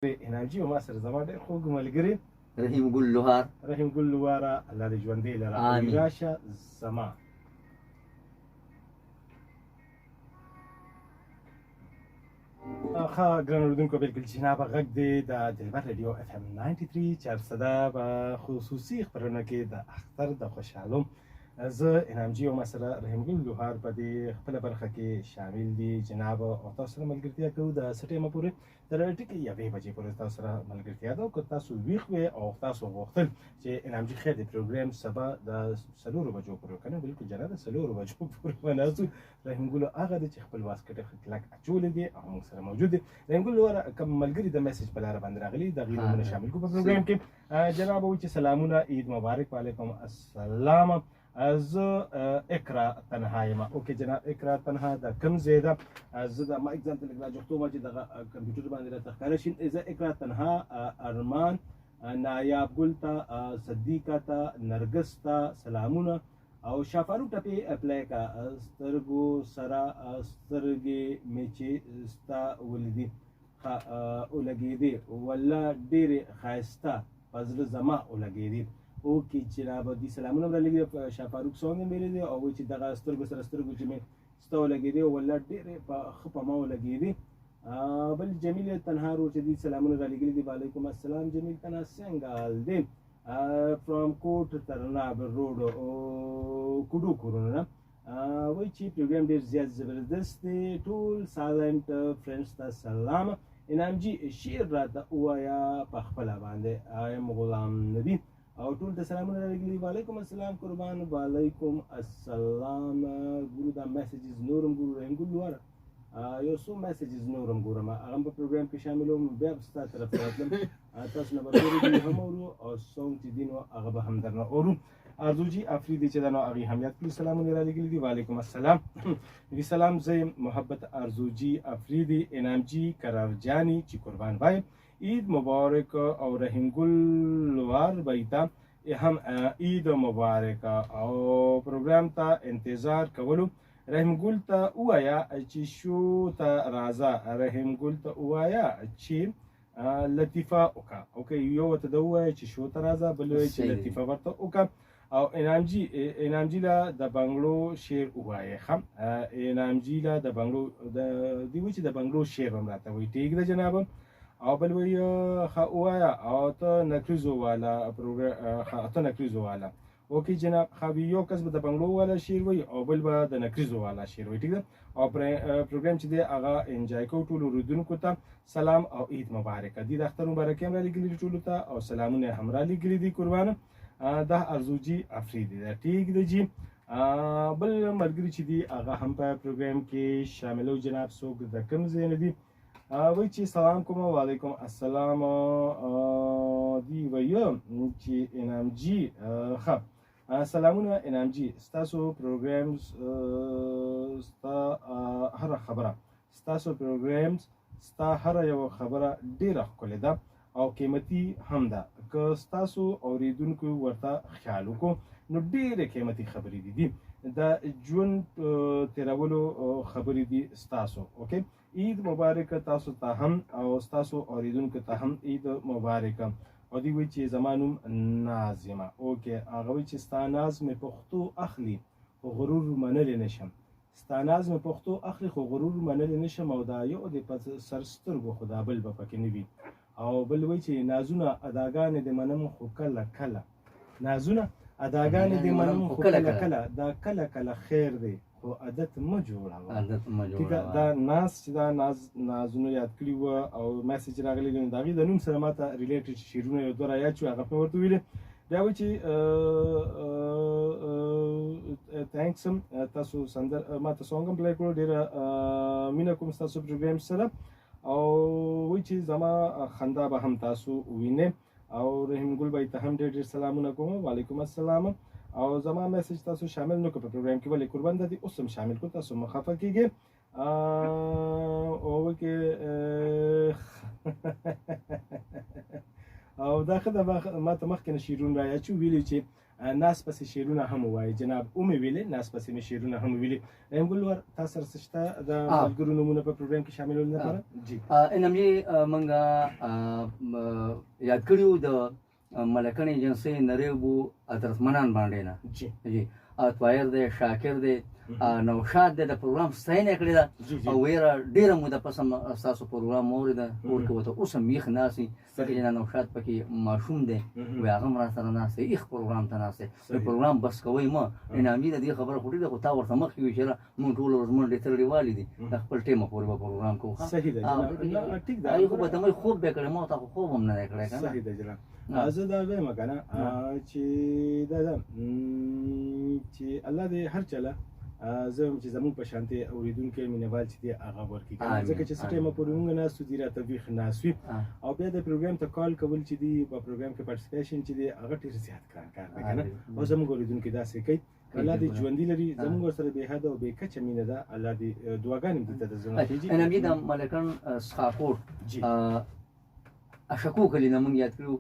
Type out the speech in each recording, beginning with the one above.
انعام جي ما سره زما ډېر خوږ ملګری رحیم ګل لوهار. رحیم ګل لوهاره، الله دې ژوندی لره. آمین. راشه زما ښه ګران اورېدونکو، بالکل جناب غږ دی د دلبر ریډیو اف ام 93 چارسده په خصوصي خپرونه کې د اختر د خوشحالو. زه انعام جي او ما سره رحیم ګل لوهار په دې خپله برخه کې شامل دي جناب، او تاسو سره ملګرتیا کوو د څه ټایمه پورې؟ تر ټیک یوې بجې پورې تاسو سره ملګرتیا ده. که تاسو ویښ وئ او تاسو غوښتل چې انعام جي خیر د پروګرام سبا د 4 بجو پورې که نه، بالکل جناب د 4 بجو پورې به ناست. رحیم ګل هغه دی چې خپل واسکټ ښه کلک اچولی دی او موږ سره موجود دی. رحیم ګل لوهاره، کوم ملګري د میسج په لاره باندې راغلي، د هغوی نومونه شامل کړو په پروګرام کې. جناب وایي چې سلامونه، عید مبارک. وعلیکم السلام. زه اقرا تنها یم. okay جناب، اقرا تنها د کوم ځای ده؟ زه د مایک ځان ته لږ راجوختوم چې دغه کمپیوټر باندې راته ښکاره شي. زه اقرا تنها، ارمان نایاب ګل ته، صدیقه ته، نرګس ته سلامونه او شاه فاروق ټپې اپلای کا، سترګو سره سترګې مې چې ستا ولیدي ولګېدې، والله ډېرې ښایسته په زړه زما ولګېدې. okay جناب، دي سلامونه هم رالېږلي، شاه فاروق song هم ویلی دی او وایي چې دغه سترګو سره سترګو چې مې ستا ولګېدې، والله ډېرې په ښه په ما ولګېدې. بل جمیل تنها ورور چې دي سلامونه رالېږلي دي. وعلیکم السلام جمیل تنها، څنګه حال دی؟ from کوټ ترناب روډ کوډو کورونه نه. وایي چې پروګرام ډېر زیات زبردست دی، ټول سایلنټ فرندز ته سلام. انعام جي شعر راته ووایه په خپله باندې، ایم غلام نبي او ټول ته سلامونه رالېږلي. وعلیکم السلام قربان. وعلیکم السلام. ګورو دا messages نورم ګورو. رحیم ګل لواره، یو څو messages نورم ګورم، هغه هم په پروګرام کې شاملوم، بیا به ستا طرف ته راتلم. تاسو نه به نورې هم اورو او song چې دی نو هغه به هم درنه اورو. ارزو جي افریدي چې ده نو هغې هم یاد کړو، سلامونه رالېږلي دي. وعلیکم السلام. وی سلام، زه یم محبت ارزو جي افریدي. انعام جي قرار جاني چې قربان وای، عید مبارک او رحیم ګل لوار بیتا هم عید مبارک او پروګرام ته انتظار کولو. رحیم ګل ته ووایا چې شو ته راځه، رحیم ګل ته ووایا چې لطیفه وکړه. okay، یو ورته د ووایه چې شو ته راځه، بل وایي چې لطیفه ورته وکړه. او انعام جي، انعام جي له د بنګړو شعر ووایه. ښه، انعام جي له د بنګړو د دی وایي چې د بنګړو شعر هم راته وایي. ټیک ده جناب. او بل وایي ښه ووایه او ته نکریزو والا پروګرام، ښه ته نکریزو والا. okay جناب، ښه یو کس به د بنګړو والا شعر وایي او بل به د نکریزو والا شعر وایي. ټیک ده. او پروګرام چې دی هغه enjoy کوو. ټولو اورېدونکو ته سلام او عید مبارک. دي د اختر مبارکي هم رالېږلي دي ټولو ته او سلامونه هم رالېږلي دي قربانه. دا ارزو جي افریدي ده. ټیک ده جي. بل ملګري چې دي هغه هم په پروګرام کې شاملو جناب، څوک د کوم ځای نه دي؟ وایي چې سلام کوم. وعلیکم السلام. دی وایي چې انعام جي، ښه سلامونه انعام جي، ستاسو پروګرام ستا هره خبره، ستاسو پروګرام ستا هره یوه خبره ډېره ښکلې ده او قیمتي هم ده. که ستاسو اورېدونکو ورته خیال وکړو نو ډېرې قیمتي خبرې دي، د ژوند تېرولو خبرې دي ستاسو. okay، عید مبارک تاسو ته هم او ستاسو اورېدونکو ته هم عید مبارک. او دی وایي چې زما نوم ناز یم. okay، هغه وایي چې ستا ناز مې پښتو اخلي خو غرور منلی نه شم، ستا ناز مې پښتو اخلي خو غرور منلی نه شم، او دا یو دی په سر سترګو خو دا بل به پکې نه وي. او بل وایي چې نازونه اداګانې دې منم خو کله کله، نازونه اداګانې دې منم خو کله کله، دا کله کله خیر دی خو عادت مه جوړوه. عادت مه جوړوه. دا ناز چې دا ناز نازونو یاد کړي وه او message راغلی دی، نو د هغې د نوم سره ما ته related شعرونه یو دوه را یاد شو، هغه مې ورته وویلې. بیا وایي چې thanks هم تاسو سندر ما ته song هم play کړو، ډېره مینه کوم ستاسو پروګرام سره. او وایي چې زما خندا به هم تاسو ووینئ. او رحیم ګل بای ته هم ډېر ډېر سلامونه کوم. وعلیکم السلام. او زما message تاسو شامل نه کړو په پروګرام کې، ولې قربان د دې اوس هم شامل کړو، تاسو مه خفه کېږئ. او کې او دا ښه ده، ما ته مخکې نه شعرونه را یاد شو، ویلي چې ناس پسې شعرونه هم ووایي. جناب ومې ویلې، ناس پسې مې شعرونه هم ویلي. رحیم ګل لوهار، تا سره څه شته د ملګرو نومونه په پروګرام کې شاملولو لپاره؟ جی انعام جي، موږ یاد کړي وو د ملکڼ ایجنسۍ نریبو حضرت منان باندې نه. جی جی، طایر دی، شاکر دی، نوشاد دی، د پروګرام ستاینه یې کړې ده. او ویره ډېره موده پس هم ستاسو پروګرام واورېده، کور کې ورته اوس هم یخ ناست وي، ځکه چې دا نوشاد پکې ماشوم دی، وایي هغه هم راسره ناست دی، یخ پروګرام ته ناست دی. پروګرام بس کوئ مه. انعام جي د دې خبره خو ټیک ده، خو تا ورته مخکې وویل چې یاره موږ ټوله ورځ منډې ترړې والي دي، د خپل ټیمه پورې به پروګرام کوو. صحیح ده جناب، ټیک ده. هغې خو به دمې خوب به کړی، ما ته خو خوب هم نه دی کړی که نه. صحیح ده جناب. زه دا وایم که نه چې دا ده چې الله دې هر چاله زه وایم چې زموږ په شانتې اورېدونکی مینهوال چې دی هغه ورکړي که نه، ځکه چې څه ټایمه پورې موږ ناست یو، دوی راته ویښ ناست وي، او بیا د پروګرام ته کال کول چې دی، په پروګرام کې پارټیسپیشن چې دی هغه ډېر زیات ګران کار دی که نه. او زموږ اورېدونکي داسې کوي، الله دې ژوندي لري، زموږ ورسره بې حده او بې کچه مینه ده، الله دې دعاګانې دې ته د زړه خېږي. انعام جي، د ملکڼ سخاکوټ اشکو کلي نه موږ یاد کړو،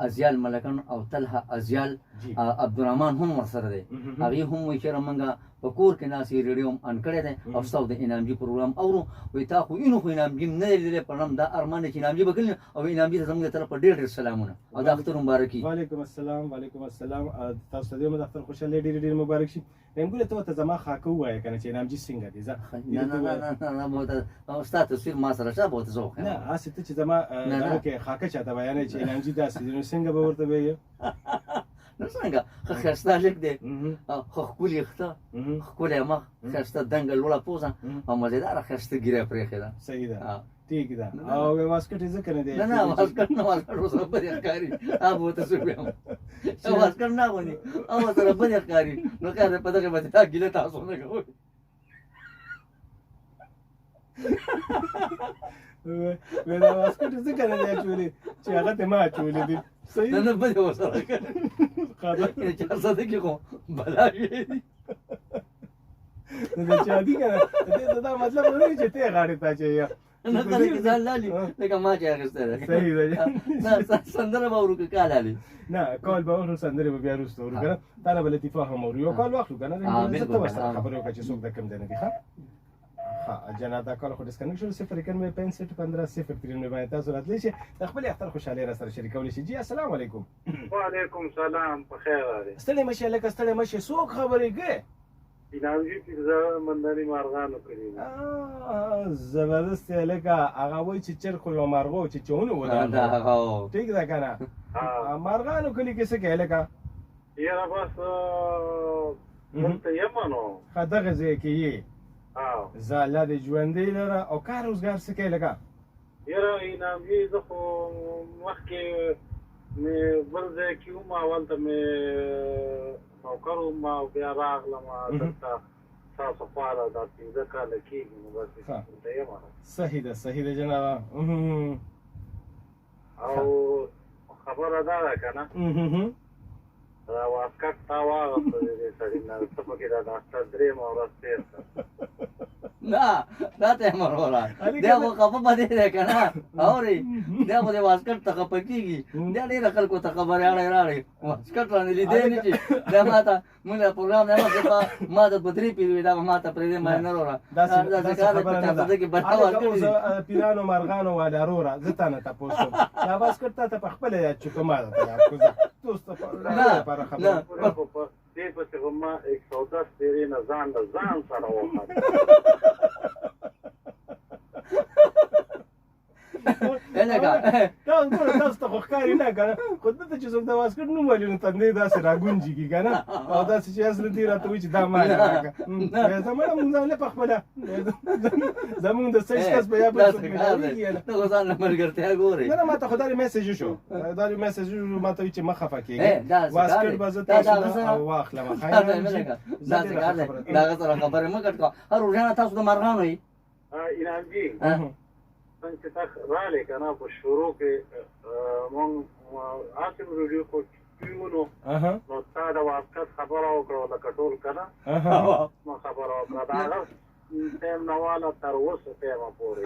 ازیال ملکن او طلحه ازیال، عبدالرحمن هم ورسره دی. هغې هم وایي چېرې موږ په کور کې ناست یې ریډیو هم آن کړی دی او ستاسو د انعام جي پروګرام اورو. وایي تا خو اینو خو انعام جي نه دی لیدلی، په نم دا ارمان دی چې انعام جي به کله، او انعام جي ته زموږ له طرفه ډېر ډېر سلامونه او د اختر مبارکي. وعلیکم السلام. وعلیکم السلام. تاسو ته دې هم د اختر خوشحالي ډېرې ډېرې مبارک شي. رحیم ګله، ته ورته زما خاکه ووایه که نه چې انعام جي څنګه دی؟ ځه. نه نه نه نه نه، به ستا تصویر ما سره شته، به ورته زه وښیم. نه، هسې ته چې زما دغه کې خاکه چاته بیانوې چې انعام جي داسې دی، نو څنګه به ورته وایې؟ نو څنګه ښه ښایسته هلک دی، ښه ښکلي ویښته، ښکلی مخ، ښایسته دنګه لوړه پوزه او مزېداره ښایسته ږیره یې پرېښې ده. صحیح ده، ټیک ده. او واسکټ یې ځکه نه دی؟ نه نه، واسکټ نه، واسکټ ورسره بدې ښکاري، هغه به ورته څه ووایم، واسکټ نه اغوندي او ورسره بدې ښکاري، نو خیر دی، په دغې باندې دا ګیله تاسو نه کوئ. وی دا واسکټ یې ځکه نه دی اچولی چې هغه ته ما اچولی دی. صحیح؟ نه نه، بدې ورسره ښکاري. چارسده کې خو بلاوې دي. نو د چا دي که نه، د دې دا مطلب نه دی چې ته یې غاړې ته اچوې. نه، خلک ځان لالي لکه ما چې اخیستی دی. صحیح ده. نه، سندره به اورو که کال الي؟ نه، کال به اورو، سندرې به بیا وروسته اورو که نه، تا نه به لطیفه هم اورو، یو کال واخلو که نه، زه ته ورسره خبرې وکړه چې څوک د کوم ځای نه دي. ښه ښه جناب، دا کال خو ډسکنیکټ شو. 091 65 15 093 باندې تاسو راتلی شئ، د خپلې اختر خوشحالۍ را سره شریکولی شئ. جی السلام علیکم. وعلیکم سلام، په خیر راغلې. ستړی مه شې هلکه، ستړی مه شې. څوک خبرې کوې؟ انعام جي، پنځه مندني مارغانو کړي. زبردست دی هلکه. هغه وایي چې چرګ خو یو مارغه و چې چونه و. ټیک ده که نه؟ مارغانو کلي کې څه کوې هلکه؟ یاره بس دلته یم نو. ښه، دغه ځای کې یې؟ زه الله دې ژوندی لره. او کار روزګار څه کوې لکه؟ یاره انعام جي، زه خو مخکې مې بل ځای کې وم، هلته مې نوکر وم او بیا راغلم دلته ستاسو خواله، دا 5 کاله کېږي، نو بس دلته یم. صحیح ده، صحیح ده جناب. او خبره دا ده که نه، دا واسکټ تا واغوسته د دې سړي نه، ته پکې دا د اختر درېیمه ورځ تېر کړه. نه، دا ته یې وروره، دی خو خفه به دی دی که نه، اورې، دی خو د واسکټ ته خفه کېږي، دی ډېره خلکو ته خبرې اړی راړی، واسکټ رانه لیدی نه چې دا ما ته موږ د پروګرام نه مخکې ما ته په درې پیرې وي، دا به ما ته پرېږدې، ما نه وروره. داسې خبره نه ده. کې بلا واسکټ اوس پیرانو مارغانو والا وروره، زه تا نه تپوس کوم، دا واسکټ تا ته په خپله یاد شو که ما راته یاد کړو؟ ځه، ته اوس لپاره خبره. دې پسې خو ما 110 پیرې نه ځان له ځان سره وخت. تاسو ګوره، تاسو ته خو ښکاري نه که نه، خو دلته چې څوک د واسکټ نوم ولي نو تندې داسې راګونجېږي که نه، او داسې چې اصل دوی راته وایي چې دا ما نه راکړه. زه مړه، مونږ ځان له په خپله زمونږ د سایز کس به یا بل څوک ملاوېږي یا نه. ته خو ځان له ملګرتیا ګورې. نه نه، ما ته خو دا میسج وشو، دا میسج وشو، ما ته وایي چې مه خفه کېږې، واسکټ به زه تاسو نه واخلم. دا څه کار دی؟ د هغه سره خبرې مه کټ کوه. هر ورځ تاسو د مارغانو یې. انعام جي، څنګه چې تا رالې که نه، په شروع کې مونږ هسې رېډیو خو پیونو، نو تا د واسکټ خبره وکړه لکه ټول که نه، ما خبره وکړه، د هغه ټایم نه واله تر اوسه ټایمه پورې.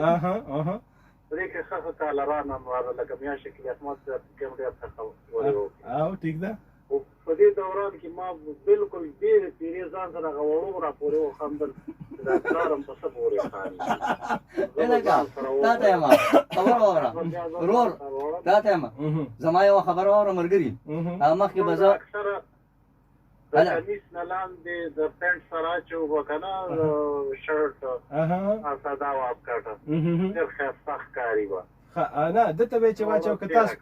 په دې کې ښه ښه کالران هم راغله، لکه میاشت کې احمد صاحب کوم ډېر ښه خبرې وکړې. او ټیک ده. خو په دې دوران کې ما بالکل بې د پیرې ځان سره هغه وړو را پورې وخندل چې دا پلار هم په څه پورې خاندي. لکه تا ته یم خبره واوره ورور، تا ته یم، زما یوه خبره واوره ملګري. مخکې به زه اکثره د کمیس نه لاندې د پینټ سره اچو به که نه شرټ، ساده واسکټ ډېر ښایسته ښکاري به. نه ده ته وایي چې واچو که تاسو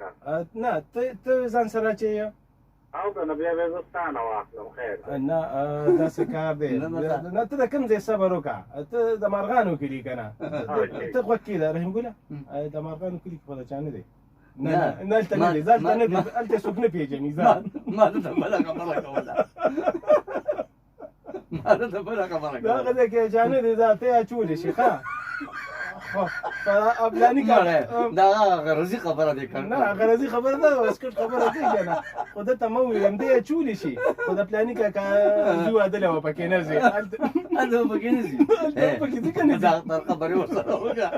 نه ته ځان سره اچوې او که نه بیا به زه ستا نه واخلم. خیر نه، داسې کار دی نه. ته د کوم ځای صبر وکړه، ته د مارغانو کلي که نه؟ ته غوږ کېږده رحیم ګله، د مارغانو کلي کې خو د چا نه دی. نه نه، هلته نه دی، هلته نه دی، هلته څوک نه پېژني. ځه ما ته بله خبره کوله، ما ته بله خبره کوله. هغه ځای کې چا نه دی، دا ته یې اچولی شي. ښه افلانی کار دا غرضي خبره دی کنه؟ نه، غرضي خبره ده، واسکټ خبره دی کنه. خو ده ته مه ویم دی اچولی شي، خو د پلاني کاکا زوی واده له پکې نه ځي، هلته پکې نه ځي، هلته پکې ځي که نه ځي؟ دا تر خبرې ورسره وکړه.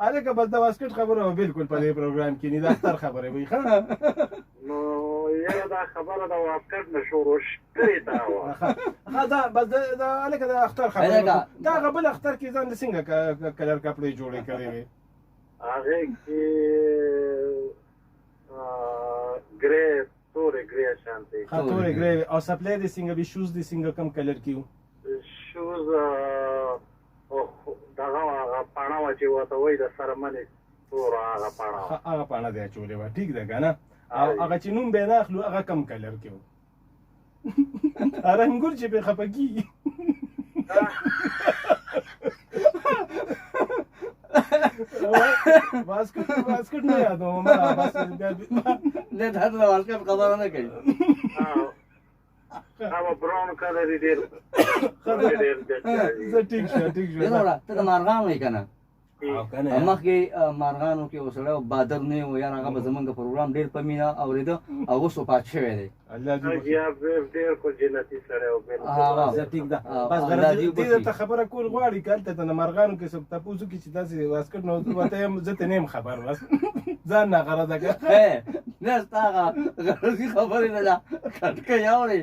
هلکه بس د واسکټ خبره به بالکل په دې پروګرام کې نه، د اختر خبره وي. ښه نو یاره دا خبره د واسکټ نه شروع کړې تا وه. ښه دا بس د هلکه د اختر خبره، دا هغه بل اختر کې ځان د څنګه کلر کپړې جوړې کړې وې؟ هغې کې ګرې، تورې ګرې شانتې. ښه، تورې ګرې. او سپلی دې څنګه وي؟ شوز دې څنګه کوم کلر کې وو؟ شوز دغه هغه پاڼه وه چې ورته وایي د سرمنې توره، هغه پاڼه وه. هغه پاڼه دې اچولې وه، ټیک ده که نه؟ او هغه چې نوم به یې نه اخلو، هغه کوم کلر کې و؟ رنګول چې پرې خفه کېږي. واسکټ، واسکټ نه یادوم ما، بس بیا نه، دا د واسکټ خبره نه کوي. هغه براون کلر ډېر ډېر. زه ټیک شو، ټیک شو. وروره ته د مارغان وې که نه؟ مخکې مارغانو کې یو سړی بادر نه و یار، هغه به زمونږ پروګرام ډېر په مینه اورېده او اوس وفات شوی دی. الله دې ډېر خو جنتي سړی و بالکل. زه ټیک ده، بس غرض دې درته خبره کول غواړي که هلته د مرغانو کې څوک تپوس وکړي چې داسې واسکټ، نو ورته یم زه ته نه یم خبر، بس ځان نه غرضه کړه. نه، ستا هغه غرضي خبرې نه ده کټکۍ اورې.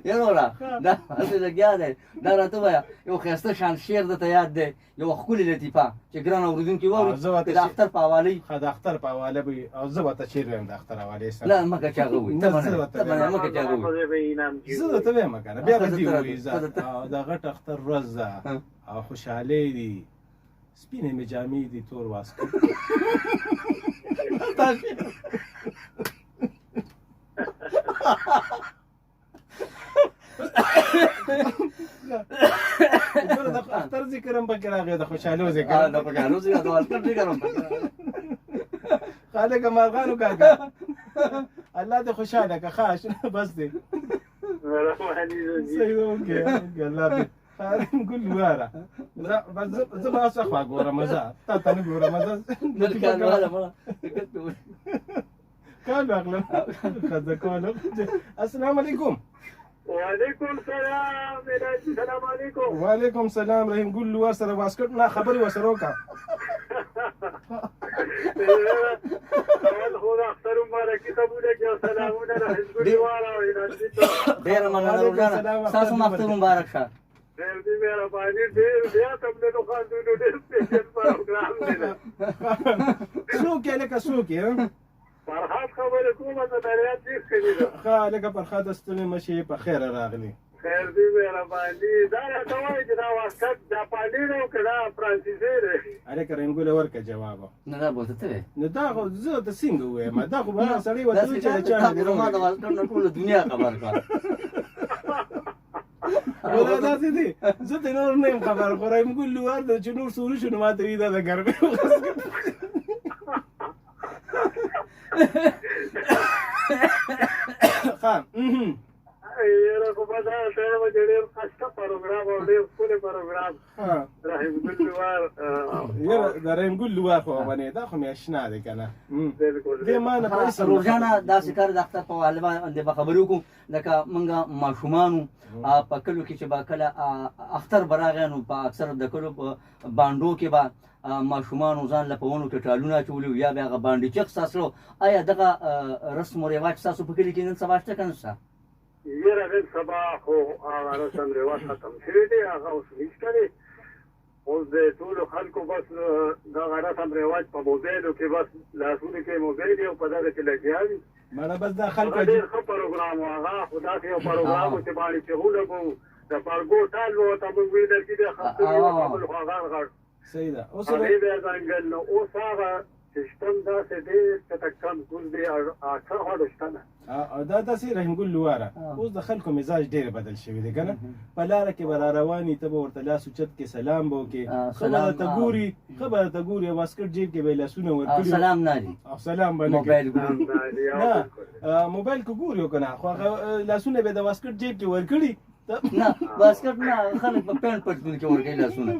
یروره دا هسې لګیا دی. دا راته ووایه، یو ښایسته شان شعر درته یاد دی، یوه ښکلې لطیفه چې ګران اورېدونکي واوري د اختر په حواله؟ ښه، د اختر په حواله به او زه ورته شعر وایم د اختر حوالې سره. نه مکه چې هغه وایي، ته به نه، ته به نه مکه چې هغه وایي. زه درته وایم که نه، بیا به دې ووایي. د غټ اختر ورځ ده او خوشحالۍ دي، سپینې مې جامې دي، تور واسکټ. ګوره د اختر ذکر هم پکې راغی، د خوشحالو ذکر، د خوشحالو ذکر، د اختر ذکر هم پکې راغی. خالق مارغانو کاکا الله دې خوشحاله که. ښه بس دی، صحیح. اوکې اوکې، الله دې ګل واره. بس زه به اوس اخوا ګورم، زه تا ته نه ګورم. زه کال واخلم ښځه کال. السلام علیکم. وعلیکم السلام، السلام علیکم. وعلیکم السلام. رحیم ګل لور سره واسکټ نه خبرې ورسره وکړه. اول خو د اختر مبارکي قبوله کړي او سلامونه رحیم ګل لور او انرژي ته. ډېره مننه ورور، ستاسو هم اختر مبارک شه. ډېر دې مهرباني، ډېر زیات هم له خاندونو، ډېر سپیشل پروګرام دی. څوک یې لکه څوک یې؟ فرهاد خبرې کوم، زه دریاب ډېر کلي ده. ښه لکه فرهاد، ستړي مه شې، په خیره راغلې. خیر دی، مهرباني. دا راته وایي چې دا واسکټ جاپاني دی او که دا فرانسیسي دی؟ هلکه رحیم ګله ورکړه جواب. نه، دا به ته وې. نو دا خو زه ته څنګه ووایم؟ دا خو به هغه سړی ورته وایي چې د چا نه دی. زما د واسکټ نه ټوله دنیا خبر کړه. ولا داسې دی، زه ته نور نه یم خبر، خو رحیم ګل لور دی چې نور څه وشو نو ما ته وایي دا د ګرمۍ واسکټ. ښه یاره خو به دا سره به ډېر ښایسته پروګرام او ډېر ښکلی پروګرام. رحیم ګل لوار. یاره د رحیم ګل لوار خو باندې دا خو مې اشنا دی که نه، دې ما نه پیسې. روزانه داسې کار د اختر په حواله باندې به خبرې وکړو. لکه موږ ماشومانو په کلو کې چې به کله اختر به راغی، نو په اکثر د کلو په بانډو کې به ماشومانو ځان له په ونو کې ټالونه اچولي وو، یا به هغه باندې چغ ستاسو. آیا دغه رسم و رواج ستاسو په کلي کې نن سبا شته که نه شته؟ یاره نن سبا خو هغه رسم رواج ختم شوی دی، هغه اوس نشته دی. اوس د ټولو خلکو بس دغه رسم رواج په موبایلو کې، بس لاسونو کې موبایل او په دغه کې لګیا وي. مړه بس دا خلکو ډېر ښه پروګرام و هغه، خو داسې یو پروګرام و چې باندې چغونه به وو، د پرګو ټال به ورته موږ ویل چې د خپلې وو، بل خو هغه غټ. صحیح ده. اوس هغې بیا ځنګل، نو اوس هغه سیستم داسې ډېر چټک کم کوز دی، اکثر خواړه شته نه. دا داسې رحیم ګل لواره، اوس د خلکو مزاج ډېر بدل شوی دی که نه. په لاره کې به را روان یې، ته به ورته لاس اوچت کې، سلام به وکړې، ښه به درته ګوري، ښه به درته ګوري، واسکټ جیب کې به یې لاسونه ورکړي، سلام نه دي او سلام به نه موبایل ګوري نه، موبایل که ګوري که نه، خو هغه لاسونه به د واسکټ جیب کې ورکړي. نه واسکټ نه، خلک په پینټ پټلون کې ورکوي لاسونه.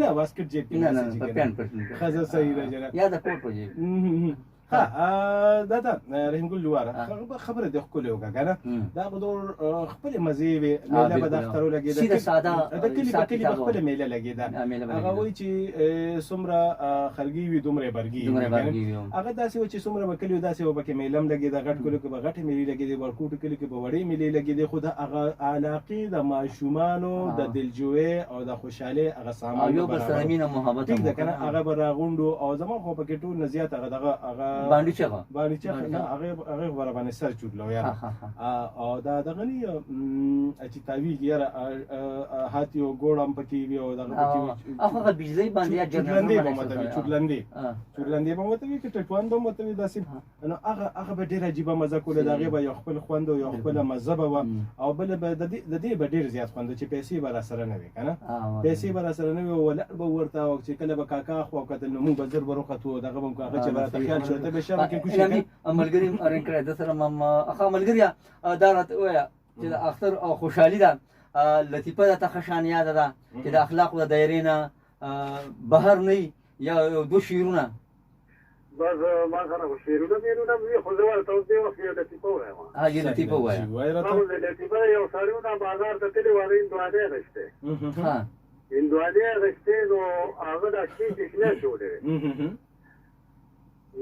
نه واسکټ جیب کې نه، نه په پینټ پټلون کې. ښه صحیح ده جناب، یا د کور په جیب. ها دا دا رحیم ګل لواره، خبره دې ښکلې وکړه که نه. دا به دور خپلې مزې وې، میله به د اختر ولګېده، سیده ساده د کلي په کلي به خپله میله لګېده. هغه وایي چې څومره خلګي وي دومره برګي، هغه داسې و چې څومره به کلیو داسې به پکې میله هم لګېده. غټ کلیو کې به غټې میلې لګېدې، ورکوټو کلیو کې به وړې میلې لګېدې، خو د هغه علاقې د ماشومانو د دلجوې او د خوشحالۍ هغه سامان یو بل سره مینه محبت، ټیک ده که نه، هغه به راغونډو. او زما خو پکې ټول نه زیات هغه دغه هغه باندې چغه باندې چغه نه، هغه هغه ور باندې سر چوټلو یاره. او دا دغه نه چې تاویږي یاره، هاتي او ګوړ هم پکې وي او دغه پکې وي. هغه بجلی باندې یا چورلندې به ماته وي، چورلندې چورلندې به ماته وي که ټټوان به ماته وي داسې. نو هغه هغه به ډېره عجیبه مزه کوله، د هغې به یو خپل خوند او یو خپله مزه به وه. او بله به د دې به ډېر زیات خوند چې پیسې به را سره نه وې که نه، پیسې به را سره نه وې، ولاړ به ورته، او چې کله به کاکا خوا کتل نو موږ به زر به وختو، دغه به هغه چې به راته خیال شو ته به شابه کې کوشي. ملګري رنګ کړی د سره ما. ښه ملګریا، دا راته ووایه چې د اختر او خوشحالي ده، لطیفه ده، ته ښه شان یاده ده چې د اخلاقو د دایرې نه بهر نه یا یو دوه شعرونه؟ بس ما سره خو شعرونه میرونه وي، خو زه ورته اوس دې وخت یو لطیفه ووایم. ها یو لطیفه ووایه. لطیفه، یو سړی و بازار ته تللی و، هغه هندوانې اخیستې، هندوانې اخیستې، نو هغه دا شنې چې شنې اچولې وې.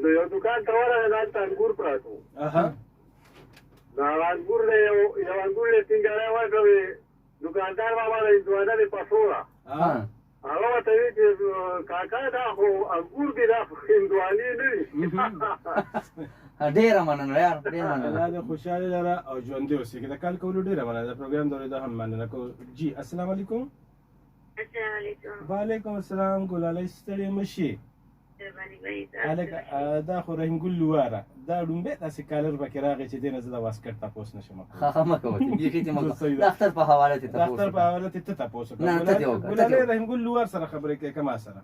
نو یو دکان ته ورغی، هلته انګور پراته وو. نو هغه انګور له یو یو انګور له ټینګاری ورکړ، دکاندار بابا د هندوانه دې پخو وه. هغه ورته ویل چې کاکا دا خو انګور دي، دا خو هندوانې نه دي. ډېره مننه یار، ډېره مننه. الله دې خوشحاله لره او ژوندی اوسېږي. د کال کولو ډېره مننه، د پروګرام د اورېدو هم مننه کوو. جي السلام علیکم. السلام علیکم. وعلیکم السلام. ګلالۍ ستړې مه شي. هلکه دا خو رحیم ګل لواره، دا ړومبی داسې کالر پکې راغی چې دې نه زه د واسکټ تپوس نه شم. ښه ښه مه کوه، بیخي دې مه کوه. د اختر په حواله دې تپوس، د اختر په حواله دې ته تپوس وکړه. نه ته دې وکړه. ګلالۍ رحیم ګل لوار سره خبرې کوې که ما سره؟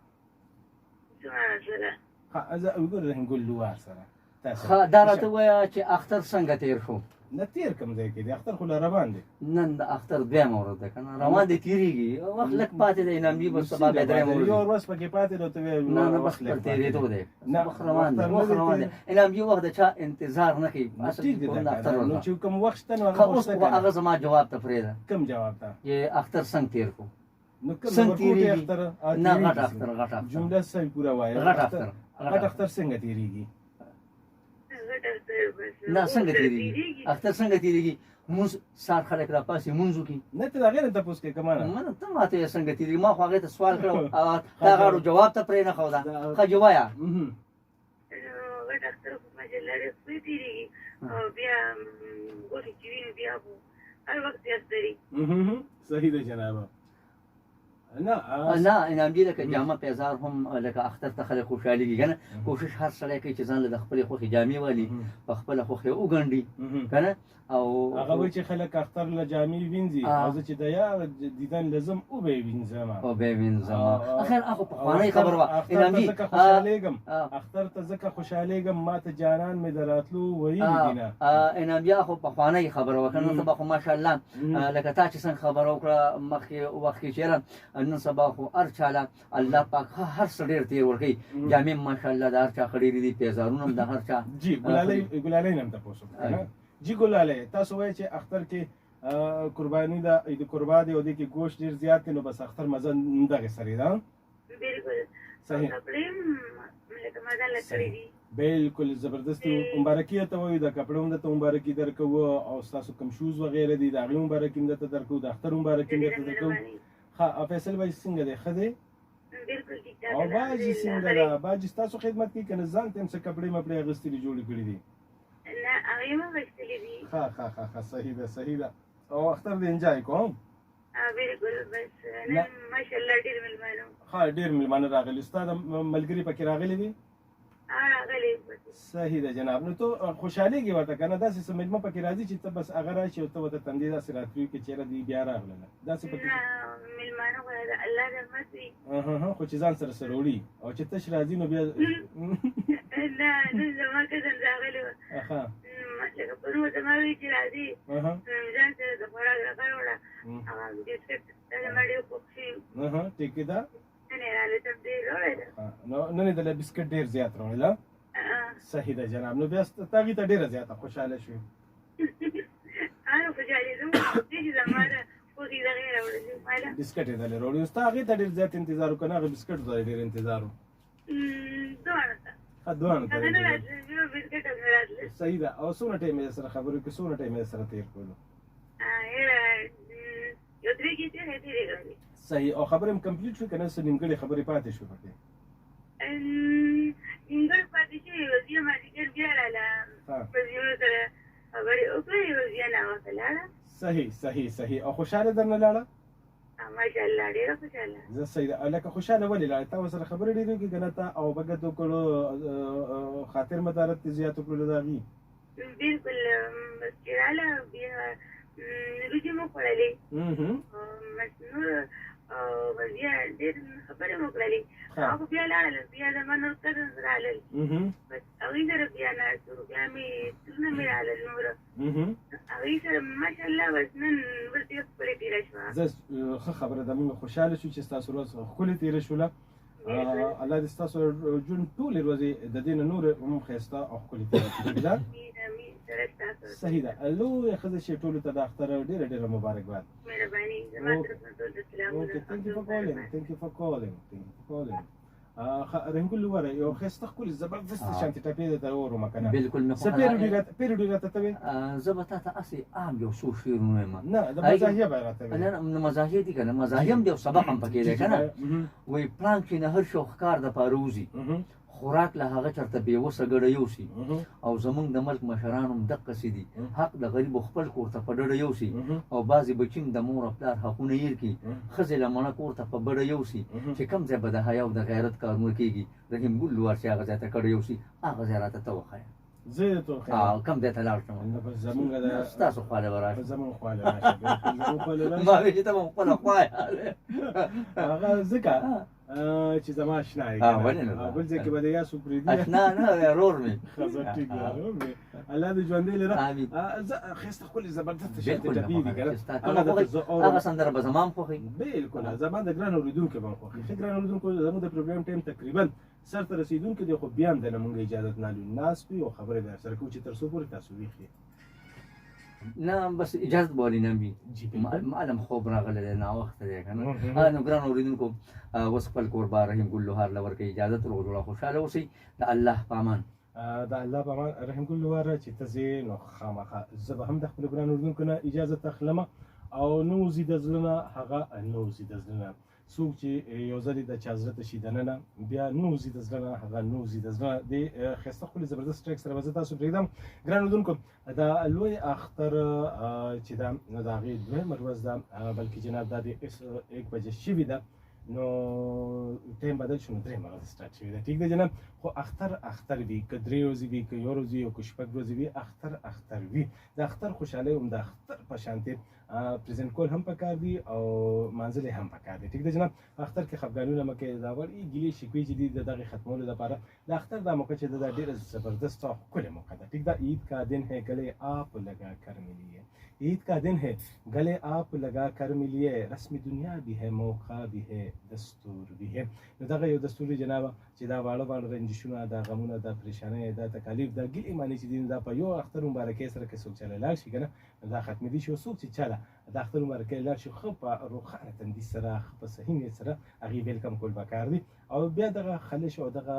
ښه زه وګوره رحیم ګل لوار سره. ښه دا راته ووایه چې اختر څنګه تېر شو؟ نه تېر کوم ځای کې دی، اختر خو لا روان دی. نن د اختر دویمه ورځ ده که نه، روان دی، تېرېږي، وخت لږ پاتې دی. انعامي به سبا بیا درېیمه ورځ، یو ورځ پکې پاتې دی. ته وایې نه نه، وخت پر تېرېدو دی، وخت روان دی، وخت روان دی. انعامي وخت د چا انتظار نه کوي. اصل کې پرون د اختر ورځ نو چې کوم وخت شته نو هغه اوس هغه زما جواب ته پرېږده. کوم جواب ته؟ چې اختر څنګه تېر کړو؟ نو کوم څنګه تېرېږي نه غټ اختر، غټ اختر جمله صحیح پوره وایه. غټ اختر، غټ اختر څنګه تېرېږي؟ نه څنګه تېرېږي اختر، څنګه تېرېږي؟ مونږ سهار خلک راپاڅي مونځ وکړي. نه ته د هغې نه تپوس کوې که ما نه؟ نه ته ماته یې څنګه تېرېږي، ما خو هغې ته سوال کړی، تا غاړو جواب ته پرې نه ښوده. ښه جي وایه. غټ اختر خو ماشاءالله ډېر ښکلی تېرېږي، او بیا غوښې چې وي نو بیا خو هر وخت اختري. صحیح ده جناب. نه نه انعام جي، لکه جامه پیزار هم لکه اختر ته خلک خوشحالېږي که نه. کوشش هر سړی کوي چې ځان له د خپلې خوښې جامې والي، په خپله خوښه وګنډي که نه. او هغه وایي چې خلک اختر له جامې وینځي، او زه چې د یار دیدن لزم وبه یې وینځم، وبه یې وینځم. خیر، هغه پخوانۍ خبره وه. انعام جي، ځکه خوشحالېږم، اختر ته ځکه خوشحالېږم، ما ته جانان مې د راتلو ویلي دي نه. انعام جي، خو پخوانۍ خبره وه که نه. سبا خو ماشاءالله لکه تا چې څنګه خبره وکړه مخکې وخت کې، چېرې نن سبا خو هر چا له الله پاک هر څه ډېر تېر ورکوي. جامې ماشاءالله د هر چا ښه ډېرې دي، پیزارونه هم د هر چا. جي ګلالۍ، ګلالۍ نه هم تپوس وکړه. جی ګلالۍ، تاسو وایئ چې اختر کې قرباني ده، عید قربا دی، او دې کې ګوشت ډېر زیات دی، نو بس اختر مزه دغې سره ده. بالکل صحیح. کپړې لکه مزه لکړې دي. بالکل زبردست. مبارکي ته وایو، د کپړو هم درته مبارکي درکوو، او ستاسو کوم شوز وغیره دي د هغې مبارکي هم درته درکوو، د اختر مبارکي هم درته درکوو. ښه، فیصل بھائی څنګه دی؟ ښه دی؟ بالکل ټیک ټاک. او باجي څنګه ده؟ باجي ستاسو خدمت کوي که نه ځان ته هم څه کپړې مپړې اخیستې دي، جوړې کړي دي؟ نه، هغې هم اخیستلې دي. ښه ښه ښه ښه، صحیح ده، صحیح ده. او اختر دې انجوای کوم. بالکل، بس نن ماشاءالله ډېر مېلمانه. ښه، ډېر مېلمانه راغلي. ستا د ملګري پکې راغلي دي؟ راغلي. صحیح ده جناب. نو ته خوشحالېږې ورته که نه؟ داسې څه مېلمه پکې راځي چې ته بس هغه راشي او ته ورته تندې داسې راتلو کې چېرې دی بیا راغلله، داسې پکې؟ نه، مېلمانه خو د الله رحمت وي. خو چې ځان سره سره وړي او چې تش راځي نو بیا. نه، نن زما کزن راغلی و. ښه. لکه پرون ورته ما ویل چې راځي، ځان سره د خوراک راغله وړه، هغه بسکټ زما ډېر خوښ شي. ټیک ده. نن یې راله ته ډېر راوړی ده. نو نن یې دله بسکټ ډېر زیات راوړل. صحیح ده جناب. نو بیا ته هغې ته ډېره زیاته خوشحاله شوې؟ هغه خوشحالېدم چې زما د خوښې دغې راوړلې ماله. بسکټ یې دله راوړي. ستا هغې ته ډېر زیات انتظار وکړه، هغه بسکټ ته ډېر انتظار و؟ دواړو ته. ښه، دواړو ته. هغه نه راتلل، بسکټ هم نه راتلل. صحیح ده. او څومره ټایم یې سره خبرې وکړې، څومره ټایم یې سره تېر کړلو؟ یو درې ګنټې یې تېرې کړلې. صحیح. او خبرې هم کمپلیټ شوې که نه، څه نیمګړې خبرې پاتې شوې پکې؟ نیمګړې پاتې شوې. وزیه مازدیګر بیا راله، وزیرو سره خبرې وکړې، وزیه ناوخته لاړه. صحیح صحیح صحیح. او خوشحاله درنه لاړه؟ ماشاءالله ډېره خوشحاله. زه صحیح ده. لکه خوشحاله ولې لاړه؟ تا ورسره خبرې ډېرې وکړې که نه؟ تا او بګت وکړو، خاطر مدارت دې زیات وکړلو د هغې؟ بالکل. بس چې راله بیا وریجې مو خوړلې، بس نور بس بیا ډېر خبرې مو کړلې. هغه خو بیا لاړل، بیا زما نور کزنز رالل، بس هغوی سره بیا ناست وو. بیا مې ترونه مې رالل نور هغوی سره. ماشاءالله بس نن ورځ ډېره ښکلې تېره شوه. زه ښه خبره ده. موږ خوشحاله شو چې ستاسو ورځ ښکلې تېره شوله. الله دې ستاسو ژوند ټولې ورځې د دې نه نورې هم ښایسته او ښکلې تېره کړي. ده صحیح ده. لویه ښځه چې ټولو ته د اختر ډېره ډېره مبارکباد. مهرباني، زما طرف نه ټول ته سلامونه. Okay, thank you for calling, thank you for calling, thank you for calling. رنګول وره یو ښایسته ښکلې زبردست شانتي ټپې درته واورم که نه؟ بالکل. مې څه پیروډي راته ته وې؟ زه به تا ته هسې عام یو څو شعرونه وایم. نه، د مزاحیه به راته وې. نه نه، مزاحیه دي که نه، مزاحیه هم دی او سبق هم پکې دی که نه. وایي پړانګ چې نه هر شو ښکار دپاره وځي، خوراک له هغه چرته بې وسه ګډه یوسي، او زمونږ د ملک مشران هم دقسې دي، حق د غریبو خپل کور ته په ډډه یوسي، او بعضې بچي هم د مور او پلار حقونه هېر کړي، ښځې له مڼه کور ته په بډه یوسي. چې کوم ځای به د حیا او د غیرت کارونه کېږي، رحیم ګل لوار چې هغه ځای ته کډه یوسي، هغه ځای راته ته وښیه. زه یې ته وښیم؟ کوم ځای ته لاړ شم؟ زمونږ د ستاسو خوا له به راشم. زمونږ خوا له راشه، زمونږ خوا له راشه. ما ویل چې ته به خپله خوا هغه ځکه چې زما اشنا یې. ولې نه؟ بل ځای کې به د یا څوک پرېږدي. اشنا نه، ورور مې. ښه، زه ټیک ده، ورور مې. الله دې ژوندی لره. آمین. زه ښایسته ښکلې زبردسته شانتې ټپې دي که نه، هغه درته زه اورم. هغه سندره به زما هم خوښوي. بالکل، زما د ګران اورېدونکو به هم خوښوي. ښه ګران اورېدونکو، زموږ د پروګرام ټایم تقریبا سر ته رسېدونکی دی، خو بیا هم دنه مونږ اجازت نه لرو، ناست یو او خبرې در سره کوو چې تر څو پورې تاسو ویښ یئ. نه، بس اجازت به ولې نه وي، معلم خوب راغلی دی، ناوخته دی که نه. نو ګران اورېدونکو، اوس خپل کوربه رحیم ګل لوهار له ورکوي اجازت. روغ جوړه خوشحاله اوسئ، د الله په امان. د الله په امان. رحیم ګل لوهار چې ته ځې، نو خامخا زه به هم د خپلو ګرانو اورېدونکو نه اجازت اخلم، او نه وځي د زړه نه هغه نه وځي د زړه نه. څوک چې یو ځل د چا زړه ته شي دننه، بیا نه وځي د زړه نه هغه نه وځي د زړه نه. دې ښایسته ښکلې زبردست ټریک سره به زه تاسو پرېږدم. ګران اورېدونکو، دا لوی اختر چې ده، نو د هغې دویمه ورځ ده، بلکې جناب دا د 1 بجه شوې ده. نو ټایم بدل شو، نو درېیمه ورځ سټارټ شوې ده. ټیک ده جناب، خو اختر اختر وي، که 3 ورځې وي، که یو ورځ وي او که 6 ورځې وي، اختر اختر وي. د اختر خوشحالۍ هم د اختر په شانتې پریزنټ کول هم پکار دي او منزل هم پکار دي. ټیک ده جناب، په اختر کې خفګانونه مه کوئ، دا وړې ګیلې شکوې چې دي د دغې ختمولو لپاره د اختر دا موقع چې ده دا ډېره زبردسته او ښکلې موقع ده. ټیک ده، عید کا دن ہے ګلې آپ لګا کر ملیے، عید کا دن ہے گلے آپ لگا کر ملیے، رسم دنیا بھی ہے موقع بھی ہے دستور بھی ہے. نو دغه یو دستور دی جناب چې دا واړه واړه رنجشونه، دا غمونه، دا پریشانۍ، دا تکالیف، دا ګیلې معنی چې دي، دا په یو اختر مبارکۍ سره که څوک چاله لاړ شي که نه، نو دا ختمېدی شي. او څوک چې چاله د اختر مبارکۍ لاړ شي، ښه په روښانه تندي سره، ښه په صحیح نیت سره هغې ویلکم کول پکار دي، او بیا دغه خلش او دغه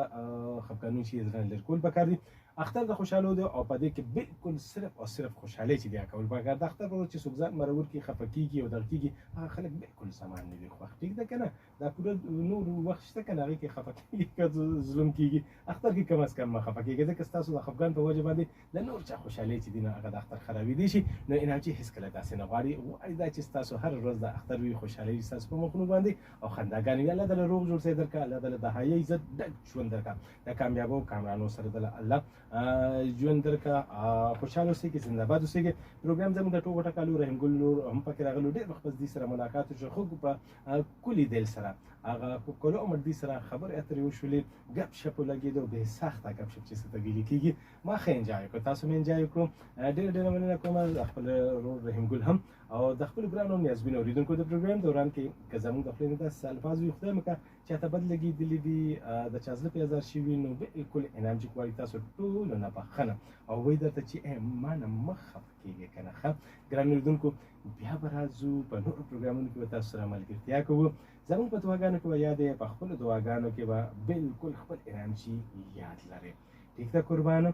خفګانونه چې زړه لرې کول پکار دي. اختر د خوشحالو دی او په دې کې بالکل صرف او صرف خوشحالي چې دی کول پکار. د اختر په ورځ چې څوک ځان مرور کړي، خفه کېږي او دغه کېږي، هغه خلک بالکل زمان نه دي خوښ. ټیک ده که نه؟ دا پوره نور وخت شته که نه، هغې کې خفه کېږي که ظلم کېږي، اختر کې کم از کم مه خفه کېږي، ځکه ستاسو د خفګان په وجه باندې د نور چا خوشحالي چې دي نو هغه د اختر خرابېدی شي. نو انعام چې هېڅکله داسې نه غواړي، غواړي دا چې ستاسو هره ورځ د اختر وي، خوشحالي وي ستاسو په مخونو باندې او خنداګانې وي. الله دله روغ جوړ سي درکړه، الله دله د حیا عزت ډک ژوند درکړه، د کامیابو کامرانو سره دله الله ژوند درکړه، خوشحاله اوسئ، زنده باد اوسئ. پروګرام زموږ د ټوکو ټکالو رحیم ګل نور هم پکې راغلو، ډېر وخت پس دې سره ملاقات وشو، خو په کلي دل سره هغه کلو عمر دې سره خبرې اترې وشولې، ګپ شپ ولګېدو، بې سخته ګپ شپ چې څه ته ویل کېږي. ما ښه انجوای وکړو، تاسو مې انجوای وکړو. ډېره ډېره مننه کوم خپل ورور رحیم ګل هم او د خپلو ګرانو نیازبینو اورېدونکو. د پروګرام دوران کې که زموږ د خولې نه داسې الفاظ وي، خدای مه کړه چاته بد لګېدلي وي، د چا زړه پرې ازار شوي وي، نو بالکل انعام چې غواړي تاسو ټولو نه بخښنه او وایي درته چې ای ما نه مه خفه کېږئ که نه. ښه ګرانو اورېدونکو، بیا به راځو په نورو پروګرامونو کې به تاسو سره ملګرتیا کوو. زموږ په دعاګانو کې به یاد یې، په خپلو دعاګانو کې به بالکل خپل انعام چې یاد لرئ. ټیک ده قربان.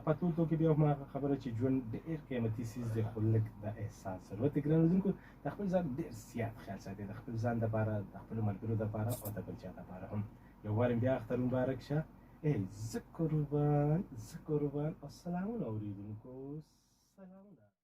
په ټول کې بیا هم هغه خبره چې ژوند ډېر قیمتي څیز دی، خو لږ د احساس ضرورت دی. ګران اورېدونکو، د خپل ځان ډېر زیات خیال ساتئ، د خپل ځان دپاره، د خپلو ملګرو دپاره او د بل چا دپاره هم. یو وار بیا اختر مبارک شه. ای زه قربان، زه قربان، او سلامونه اورېدونکو، سلامونه.